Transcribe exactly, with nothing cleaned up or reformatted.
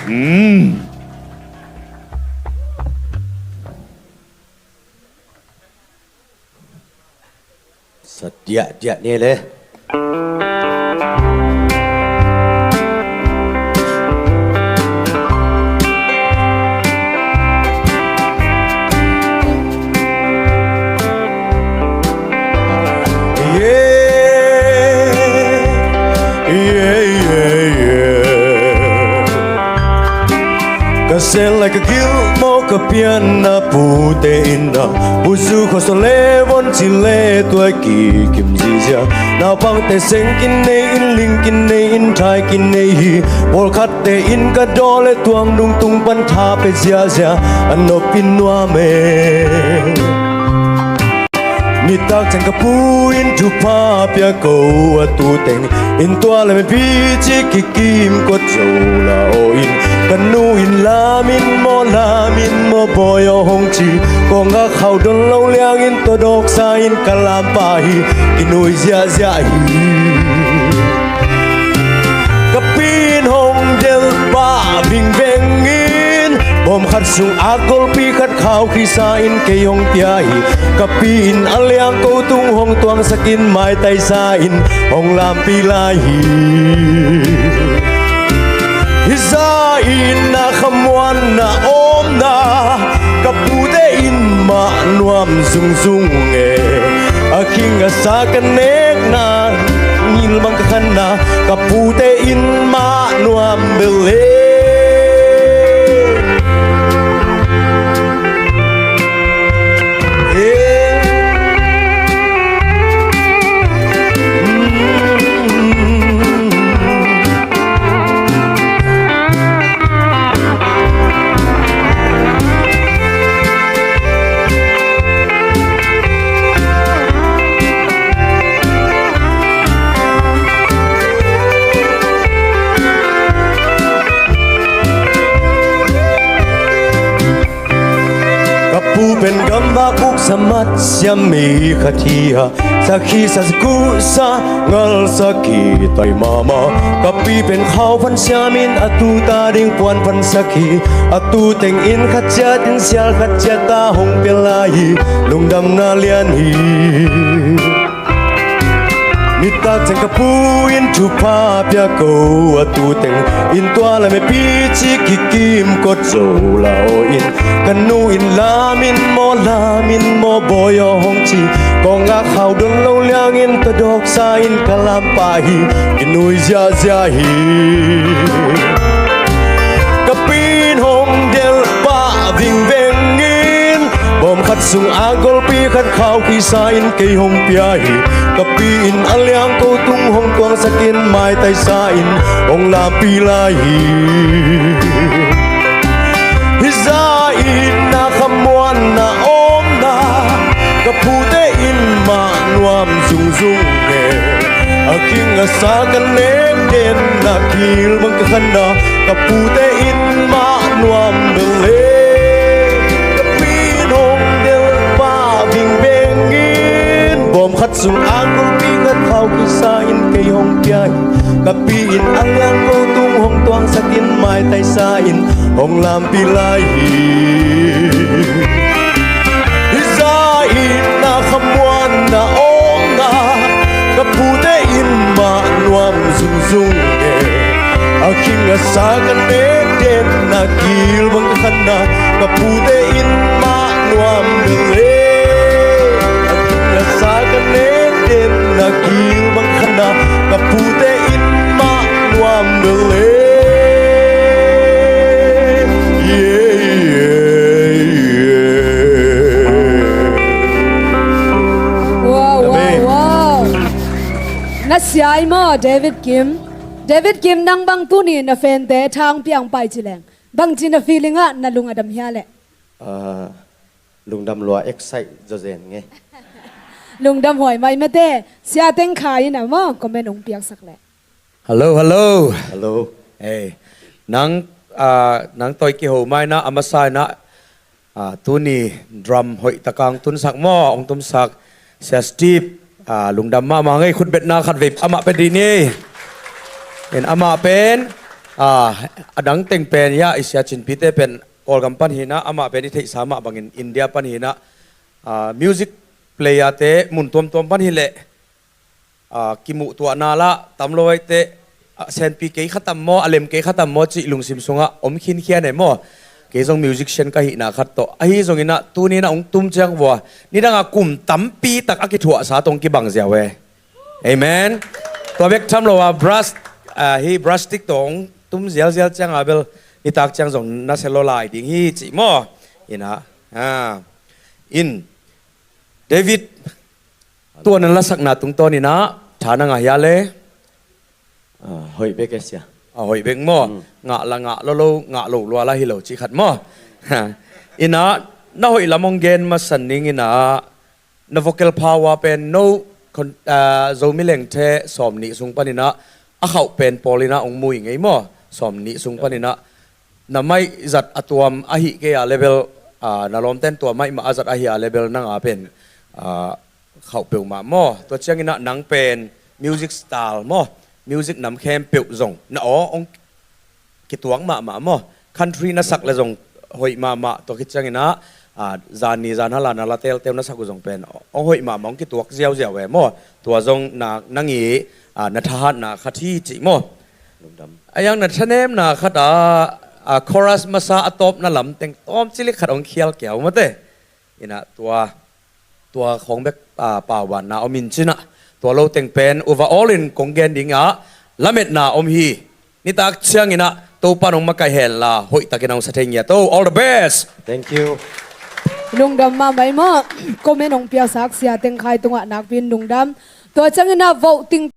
Mm. Sa diahdiah ni le. Yeah, yeah, yeah, yeah. Ka sel lai ka gil maw ka pianna pute in a, buzu khuaso le von ci le tua kikim zizia. Naupangte seng kinei in, ling kinei in, thai kinei hi. Pawlkhatte in ka daw le tuang dung tung pan tha pe ziazia, a nop in nuam e. Nitak ciang ka pu in thupha pia ko, a tu teng in tua le mepi ci kikim kawt zo la aw in. Ka nu in lam in maw, lam in maw bawi aw hong ci, kong a khau don lo liang in tawdawk sa in ka lam pah hi, kinui ziahziah hi. Ka pi in hong delh pah vingveng in, bawm khat sung a golpi khat khau khisa in kei hong pia hi. Ka pi in a liang ko tung hong tuangsak in maitai sa in hong lampi lai hi. Hi za in na khamuanna omna, ka pute in mah nuam zungzung e. A khing a sa ka nekna, ngilmang ka khanna, ka pute in mah nuam bel e. Ka pu pen gamvak uk sa mat siam mi khat hi a, sakhi sa, zakuh sa, ngal sakhi tai mahmah. Ka pi pen khau phan siam in a tu ta ding puan phan sakhi. A tu teng in khat ciat in sial khat ciat ta hong pia lai hi. Lungdamna lian hi. Nitak ciang ka pu in thupha pia ko, a tu teng in tua le mepi ci kikim kawt zo la aw in. Ka nu in lam in maw, lam in maw bawi aw hong ci, kong a khau don lo liang in tawdawk sa in ka lam pah hi, kinui ziahziah hi. Ka pi in hong delh pah vingveng in, bawm khat sung a golpi khat khau khisa in kei hong pia hi. Ka pi in a liang ko tung hong tuangsak in maitai sa in hong lampi lai hi. Hi za in na khamuanna omna, ka pute in mah nuam zungzung e. A khing a sa ka nek den na, kilmang ka khanna, ka pute in mah nuam bel e. Ka pi in hong delh pah vingveng in, bawm khat sung a golpi khat khau khisa in kei hong pia hi. Ka pi in a liang ko tung hong tuangsak in maitai sa in hong lampi lai hi. Hi za in na khamuanna omna, ka pute in mah nuam zungzung e. A khing a sa ka nek den na, kilmang ka khanna, ka pute in mah nuam bel e. A khing a sa ka nek den na, kilmang ka khanna, ka pute in mah nuam bel e. Yeah, yeah, yeah. Wow, wow, Amen. Wow. Na sia i maw, David Kim? David Kim, nang bang tuni na fante thang piang pai ci leng, bang ci na feeling ah na lung a dam hia leh? Ah, lungdam lua, excite zazen nge. Lungdam huai mai mate. Sia teng kha in a maw, comment ung piaksak leh. Hello, hello. Hello. Hey, nang, ah, nang toi kiho mai na, a masa in a, ah, tuni drum hoih taka hong tunsak maw, hong tumsak Sia Steve, ah, lungdam mahmah ngei, khutbetna khat vei amah pe dih ni. In amah pen Ah, a dang teng pen, ya, i sia Cin Pi te pen Kawlgam pan hi-in ah, amah pen i theihsa mah bangin India pan hi-in ah, ah, music player te mun tuamtuam pan hi leh, ah, kimuhtuahna lah tam lo ahih teh, ah, senpi kei kha tam maw, a lem kei kha tam maw cih lungsim sungah om khinkhia e maw. Kei zong musician ka hihna khat tawh, ahi zongin ah tuni-in ah hong tum ciang vua, nidang a kum tampi tak a kithuahsa tawh hong kibang ziau e. Amen. Tua bek tham lo a, brass, ah, hih brass stick tawh hong tum zialzial ciang a bel, nitak ciang zong na se lo lai ding hi cih maw. In ah, ah, in, David, tua na lasakna tungtawnin ah tha na ngah hia le? Ah, hoih bek e sia. Ah, hoih bek maw. Hmm. Ngah la ngah lo lo, ngah lo lua la hi lo cih khat maw. In ah, na hoih lam hong gen masa ning in ah, na vocal power pen no kon-, ah, Zomi Lengthe sawmnih sung panin ah a khauh pen pawl in ah hong mu hi ing ei maw. Sawmnih sung panin ah na mic zat a tuam ahih kei a leh bel, ah, na lawmten tua mic mah a zat ahih a leh bel nang a pen, ah, khauh peuhmah maw. Tua ciangin ah nang pen music style maw, music nam khempeuh zong na aw hong kituak mahmah maw. Country na sak leh zong hoih mahmah, tua khit ciangin ah, ah, zan ni zan hal a na la teltel na sak uh zong pen hong hoih mahmah, hong kituak ziauziau e maw. Tua zong na, nang i, ah, na thahatna khat hi cih maw. Lungdam. A yang na thanemna khat ah, ah, chorus masa a tawpna lam teng tawm cilik khat hong khial kia uh mate. In ah tua, tua khawng bek, ah, paubanna om in cin ah, tua lo teng pen overall in kong gen ding ah, lametna om hi. Nitak ciangin ah Topa'n hong makaih hen la, hoihtakin hong sa thei ngiat o. All the best. Thank you. Lungdam mahmah i maw. Comment hong piaksak sia teng khai tungah nakpi in lungdam. Tua ciangin ah voting